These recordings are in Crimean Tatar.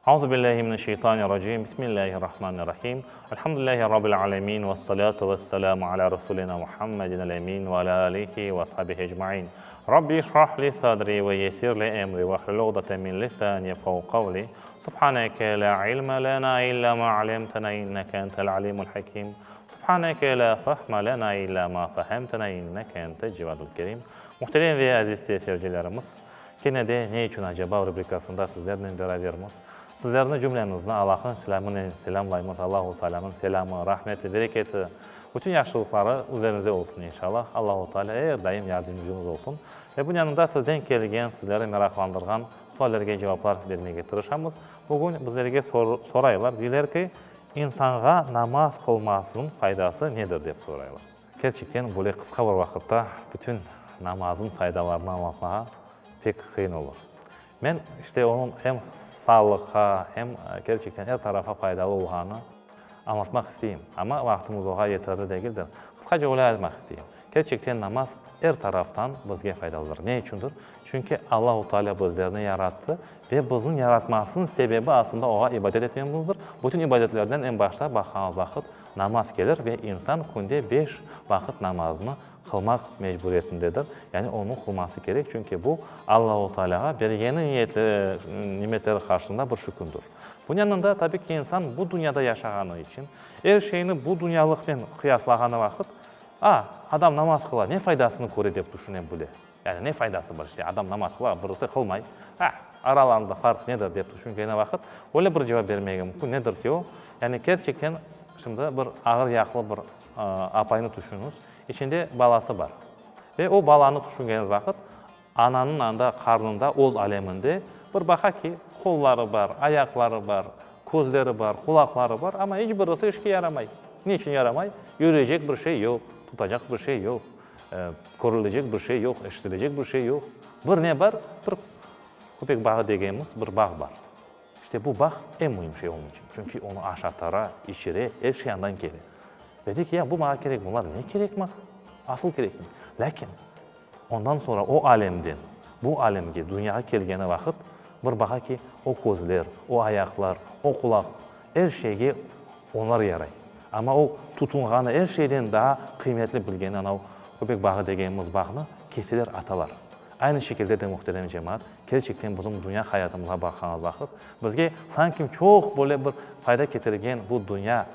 Auzu billahi mineşşeytanirracim. Bismillahirrahmanirrahim. Elhamdülillahi rabbil alemin ve salatu vesselâmu ala rasulina Muhammedin emin ve ala alihi ve ashabihi ecmain. Rabbi şrah li sadri ve yessir li emri ve hlul uqdeten min lisani yefkahu kavli. Subhaneke la ilme lena illa ma alemtena inneke entel alimul hakim. Subhaneke la fahme lena illa ma fehemtena inneke entel cevadul kerim. Muhterem ve aziz seyircilerimiz, Kene de Ne içün acaba rubrikasında sizlernen berabermiz. Sizlerni cümlenizni Allah'ın selâmınen selâmlaymız. Allahu Tealânıñ selâmı, rahmeti, bereketi, bütün yahşılıqları üzeriñizde olsun inşallah. Allahu Tealâ er daim yardımcıñız olsun. Ve bunıñ yanında sizden kelgen, sizleri meraqlandırğan suallerge cevaplar bermege tırışamız. Bugün bizlerge soraylar, deyler ki, insanğa namaz qılmasınıñ faydası nedir dep soraylar. Kerçekten, böyle qısqa bir vaqıtta bütün namaznıñ faydalarını añlatmağa pek qıyın olur. Men, işte, onıñ em sağlıqqa, em kerçekten er tarafa faydalı olğanını añlatmaq isteyim. Amma vaqtımız oğa yeterli degildir. Qısqaca öyle aytmaq isteyim. Kerçekten namaz er taraftan bizge faydalıdır. Ne içündir? Çünki Allahu Teala bizlerni yarattı ve bizni yaratmasınıñ sebebi aslında oğa ibadet etmemizdir. Bütün ibadetlerden eñ başta baqqanımız vaqıt Namaz kelir ve insan künde beş vaqıt namaznı qılmaq mecburiyetindedir, yani onı qılması kerek, çünki bu Allahu Tealâğa bergeni niyetleri, nimetleri qarşısında bir şükündür. Bunıñ yanında, tabi ki, insan bu dünyada yaşağanı içün, er şeyni bu dünyalıqnen qıyaslağanı vaqıt, A, adam namaz qıla, ne faydasını köre dep tüşüne bile. Yani ne faydası bar, işte, adam namaz qıla, birisi qılmay, A, aralarında farq nedir dep tüşüngeni vaqıt, öyle bir cevap bermege mümkün, nedir ki o? Yani kerçekten, şimdi bir ağır yaqlı bir apaynı tüşüñiz, içinde balası bar. Ve o balanı tüşüngeniz vaqıt, ananıñ anda qarnında, öz aleminde bir baqa ki, qolları bar, ayaqları bar, közleri bar, qulaqları bar, amma iç birisi işke yaramay. Ne içün yaramay? Yürüyecek bir şey yoq, tutacaq bir şey yoq. Körülecek bir şey yoq, eşitilecek bir şey yoq. Bir ne bar? Bir köpek bağı degenimiz bir bağ bar. İşte bu bağ eñ müim şey onıñ içün. Çünki onı aşatara, içire, er şey andan kele. Ve dey ki, ya bu maña kerek, bunlar ne kerek maña? Asıl kerekmey. Lâkin ondan soñra o alemden bu alemge, dünyağa kelgeni vaqıt bir baqa ki, o közler, o ayaqlar, o qulaq, er şeyge Onlar yaray. Amma o tutunğanı, er şeyden daa qıymetli bilgeni anau köpek bağı degenimiz bağnı keseler, atalar. Aynı şekilde de, muhterem cemaat, kerçekten bizim dünya hayatımızğa baqqanımız vaqıt, bizge sanki çoq böyle bir fayda ketirgen bu dünya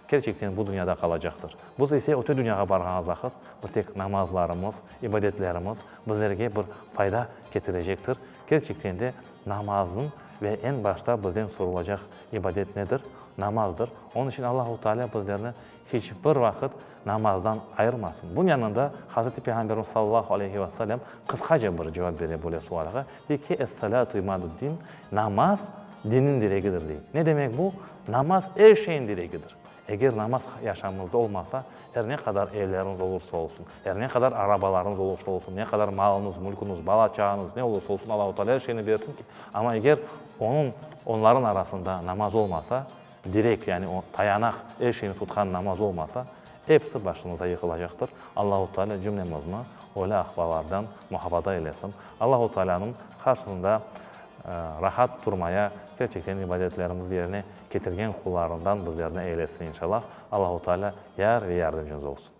kerçekten bu dünyada qalacaqtır. Biz ise öte dünyağa barğanımız vaqıt bir tek namazlarımız, ibadetlerimiz bizlerge bir fayda ketirecektir. Kerçekten de namaznıñ ve eñ başta bizden sorulacaq ibadet nedir? Namazdır. Onıñ içün Allahu Teala bizlerni hiç bir vaqıt namazdan ayırmasın. Bunıñ yanında Hazreti Peyğamberimiz sallallahu aleyhi ve sellem qısqaca bir cevap bere böyle sualğa, dey ki, Es-salâtu imadu'd-din, namaz dinniñ diregidir, dey. Ne demek bu? Namaz er şeyniñ diregidir. Eger namaz yaşamımızda olmasa, er ne qadar evleriñiz olursa olsun, er ne qadar arabalarıñız olursa olsun, ne qadar malıñız, mülküñiz, bala-çağañız ne olursa olsun, Allahu Teala er şeyni bersin ki, amma eger onıñ, onlarıñ arasında namaz olmasa, direk, yani o tayanaq, er şeyni tutqan namaz olmasa, episi başıñıza yıqılacaqtır. Allahu Teala cümlemizni öyle ahvallardan muhafaza eylesin. Allahu Teala'nıñ qarşısında rahat turmaya, kerçekten ibadetlerimizni yerine ketirgen qullarından bizlerni eylesin inşallah. Allahu Teala yar ve yardımcımız olsun.